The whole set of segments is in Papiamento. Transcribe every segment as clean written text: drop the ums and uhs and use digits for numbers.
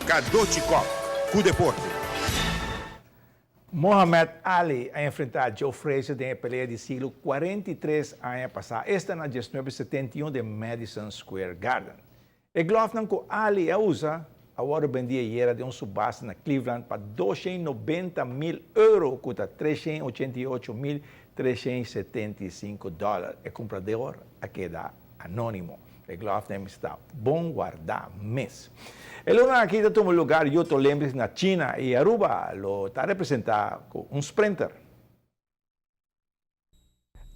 Cadochi Kock cu deporte. Muhammad Ali a enfrentá Joe Frazier den e pelea di siglo 43 aña pasá, esta na 1971 den Madison Square Garden. E glòfnan ku Ali a usa a wòrdu bendí ayera den un subasta na Cleveland pa 290 mil euro, ku ta 388 375 dòler. E kumprador a keda anónimo. E glòfnan ta bon wardá mes. E luna aki ta tuma lugá Youth Olympics na China i Aruba lo ta representá ku un sprinter.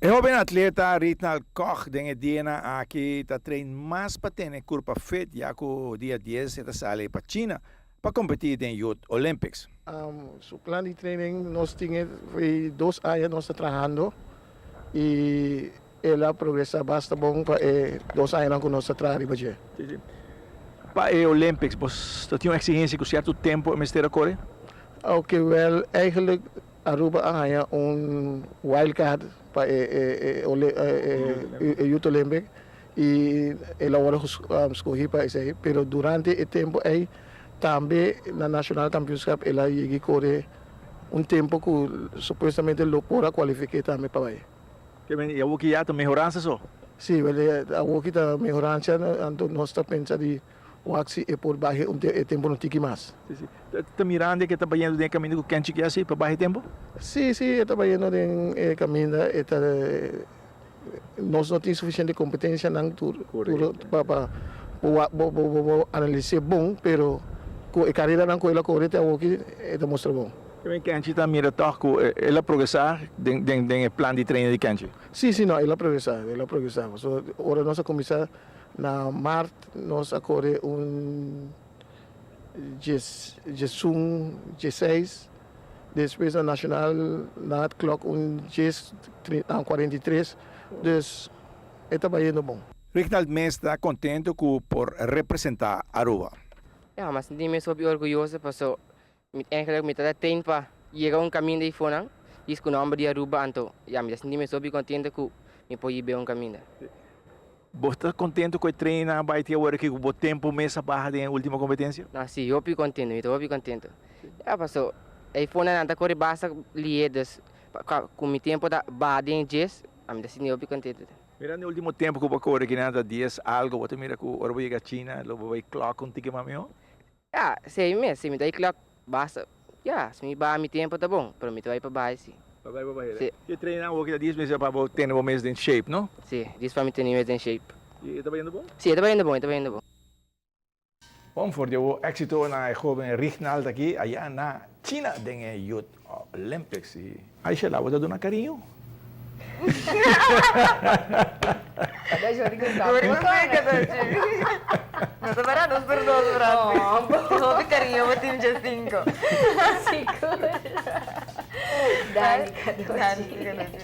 E hóben atleta Ritnal Koch den e dia aki ta train mas pa tene kurpa fit ya ku dia 10 e ta sali pa China pa kompetí den Youth Olympics. Su plan di training nos tin 2 aña nos ta trahando i el a progresá basta bon pa e 2 aña ku nos ta traha. Pa e Olympics, bo tin un eksigensia ku sierto tempu mester kore? Ok, well, eigenlijk Aruba a haña un wildcard pa e, e, e, e, e Youth Olympic i el a skohe pa esei, pero durante e tempu ei tambe na National Championship el a yega kore un tempu ku supuestamente lo por a kualifiká tambe pa bai. Ke men, i awor ya ta mehoransa so? Si, well, awor ta mehoransa, anto nos ta pensa di wak si e por baha un tempu un tiki mas. Si. Ta mirando ku ta bayendo den kaminda ku Kenchi ke asina, pa baha tempu? Si, ta bayendo den kaminda, ta nos no tin sufisiente kompetensia nan tur tur pa pa bo bo bo analisá bon, pero ku e karera nan ku el a kore te awor ta mustra bon. Ke Kenchi ta mira toch ku el a progresá den den den plan di training di Kenchi? Si, no, el a progresá, el a progresá. So, ora nos a kuminsá na mart, nos a kore un 11, 16, despues na nacional na klok un 10, 43, dus e ta bayendo bon. Rignald mes ta kontentu ku por representá Aruba. Ja, m'a sinti mi hopi orguyoso, paso mi eigenlijk mi ta train pa yega un kaminda eifonan, is ku nòmber di Aruba, anto ja, mi ta sinti mi hopi kontentu ku mi por hiba un kaminda. Bo ta kontentu ku e train bai te awor ku bo tempu mes a baha den último kompetensia? No, si, hopi kontentu, mi ta hopi kontentu. Ja, paso eifonan nan ta kore basta lihe, dus ku mi tempu ta baha den 10, mi ta sinti hopi kontentu. Mira den último tempu ku bo a kore ku nan ta 10 algu, bo ta mira ku ora bo yega China, lo bo bai klok un tiki mas mihó? Ja, si mes, si mi ta klok basta. Ja, si mi baha mi tempu ta bon, pero mi ta bai pa baha si. Pa bai pa baha. Si. E train awor ku ta 10 mes pa bo tene bo mes den shape, no? Si, dis pa mi tene mes den shape. I ta bayendo bon? Si, ta bayendo bon, ta bayendo bon. Bon, for di éksito na e hóben Rignald aki, aya na China den e Youth Olympics. I Aisha, la bo ta duna kariño? Deixa eu gostar. No ta para nos por dos, Francis. Hopi kariño bo tin 5. Sigur. Dani, Cadochi. Dani, Cadochi.